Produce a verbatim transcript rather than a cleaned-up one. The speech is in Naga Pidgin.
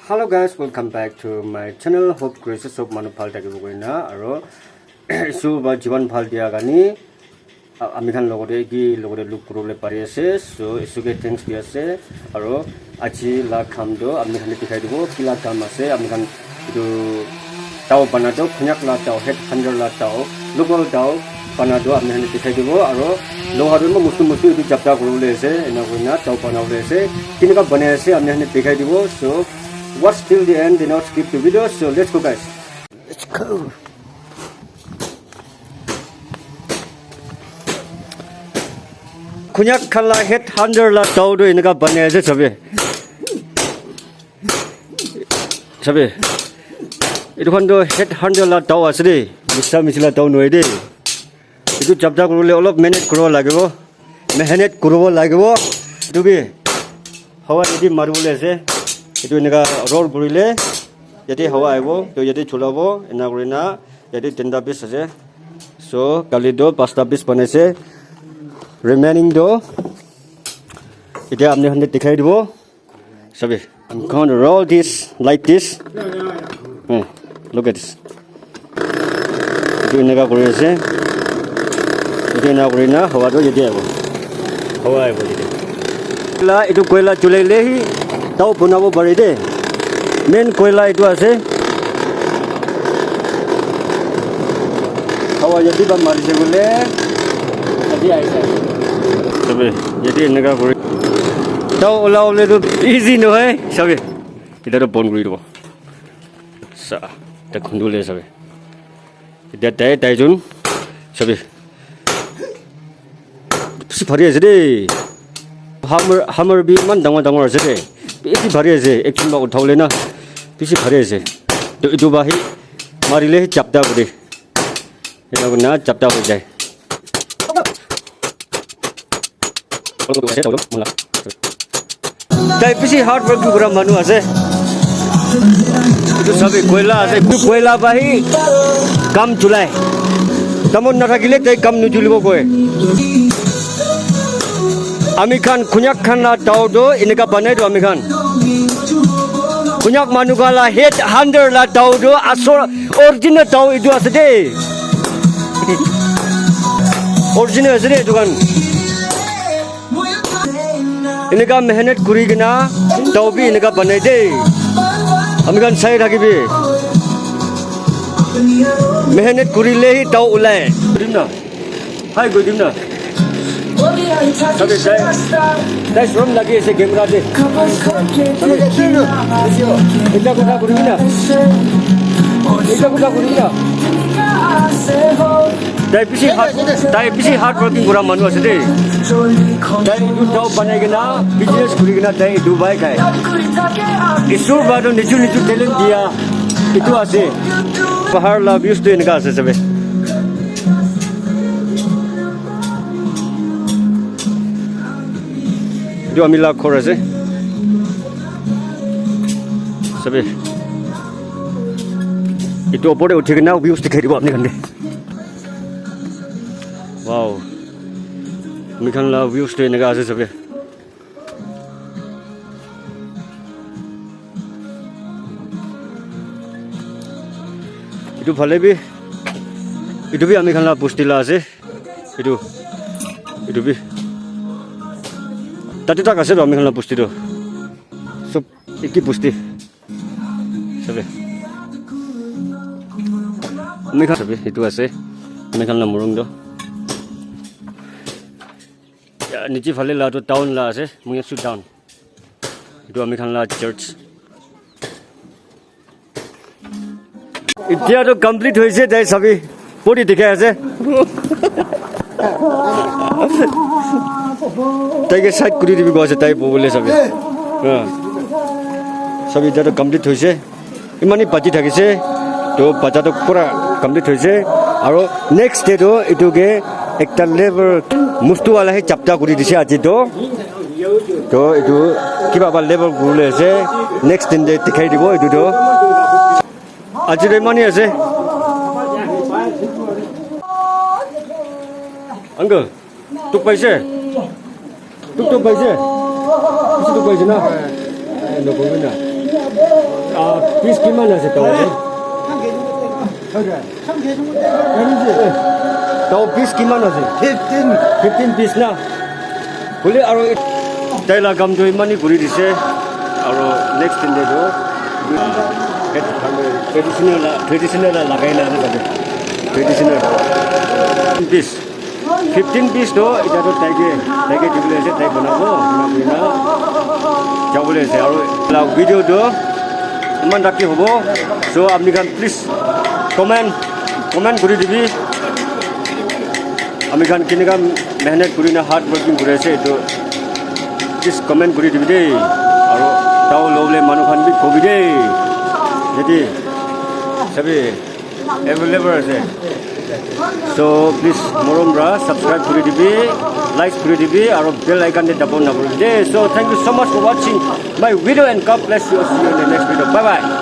Hello guys, welcome back to my channel. Hope graces of manu bhal thakibo koina aro isu ba jiban bhal dia kani a- ami khan logote ki logote look kuribole pari ase. So isu ke thanks di ase aro aji la kam do ami khan dikhai dibo ki la kam ase ami khan etu tao bana do khunyak la tao head hunter la tao local tao bana do ami khan dikhai dibo aro loha do mustu mustu etu japta kuribole ase ena koina tao bana bole ase kineka banai ase ami khan dikhai dibo. So watch till the end, do not skip the video. So let's go guys. Let's go. Khunyak khan la head hunter la tao do eneka banai ase sabi. Sabi. Etu khan do head hunter la tao ase de. Misa misila tao nohoi de. Etu japta kuribole olop mehnat kuribo lagibo. Mehnat kuribo lagibo. Etu bi hawa yate maribole ase. Etu eneka roll kurile yate hawa ahibo. To yate chulabo. Ena kurina yate tinta piece ase. So kali do pasta piece banai ase. Remaining do etia apni khan ke dikhai dibo. Sabi, I'm going to roll this like this. Hmm, look at this. Etu eneka kuri ase. Etu eneka kuri na hawa tu yate ahibo. Hawa ahibo yate. La etu koila chulai le hi tao bonabo pare de. Main koila etu ase. Hawa yate ba mari se bole. Yate ahi se. Sabi, yate eneka kuri. Tao ola ole tu easy nohoi, sabi. Etia tu bon kuri dibo. Sa, ta khundu le sabi. Etia tai, tai jun, sabi. Bishi bhari ase de. Hammer, hammer bi iman dangor dangor ase de. Bishi bhari ase. Ekjon ba uthawole na. Bishi bhari ase. To etu ba hi marile hi chapta kuri. Ena kurina chapta hoi jai. Tai bishi hard work kura manu ase. Etu sabi koila ase. Etu koila pa hi kam chulai. Tamon nathakile tai kam nuchulibo koi. Ami khan khunyak khan la tao do eneka banai do ami khan. Khunyak manu khan la head hunter la tao do asor original tao etu ase de. Original ase de etu khan. Eneka mehnat kuri kena tao bi eneka banai de. Ami khan sai thakibi. Mehnat kurile hi tao ulai. Hi, good evening. Sabi, tai, tai showroom lagi ase camera te. Sabi, ekta kotha kuri na. Ekta kotha kuri na. Tai bishi hard, tai bishi hard working kura manu ase de. Tai etu job banai kena, business kuri kena tai etu bai khai. Isor ba tu niju niju talent dia. Etu ase. Bahar la views tu eneka ase sabi. Etu ami la ghor ase. Sabi. Etu opor te uthi kena views dikhai dibo apni khan ke. Wow. Ami khan la views tu eneka ase sabi. Etu phale bi, etu bi ami khan la bosti la ase. Etu, etu bi. Tate tak ase to ami khan la bosti to. Sob eki bosti. Sabi. Ami khan sabi, etu ase. Ami khan la morung to. Ya, niche phale la tu town la ase, Monyakchuk town. Etu ami khan la church. Etia tu complete hoise tai sabi. Pori dikhai ase. Tai ke side kuri dibi koi ase tai bo bole sabi. Ha. Sabi etia tu complete hoise. Imani baji thakise. To baja to pura complete hoise. Aro next day to etu ke ekta level mustu wala he chapta kuri dise aji to. To etu kiba ba level kuri le ase. Next din de dikhai dibo etu to. Aji to imani ase. Uncle. Tuk paise? Tuk tuk paise? Bishi tuk paise na? Eh, nokoi na. Ah, piece kiman ase tao te? Tao piece kiman ase? Fifteen. Fifteen piece na? Bole aro tai la kam tu imani kuri dise. Aro next din de tu traditional la, traditional la lagai na ase tate. Traditional piece. Fifteen piece to ita to taike, taike dibole ase, tai banabo, ena kurina jabole ase. Aro la video to iman rakhi hobo. So apni khan please comment, comment kuri dibi. Ami khan kenika mehnat kurina hard working kuri ase etu please comment kuri dibi de. Aro tao lobole manu khan bi kobi de. Yate sabi available ase. So please morom ra subscribe kuri dibi, like kuri dibi, aro bell icon de dabon na kuri de. So thank you so much for watching my video and God bless you. See you in the next video. Bye bye.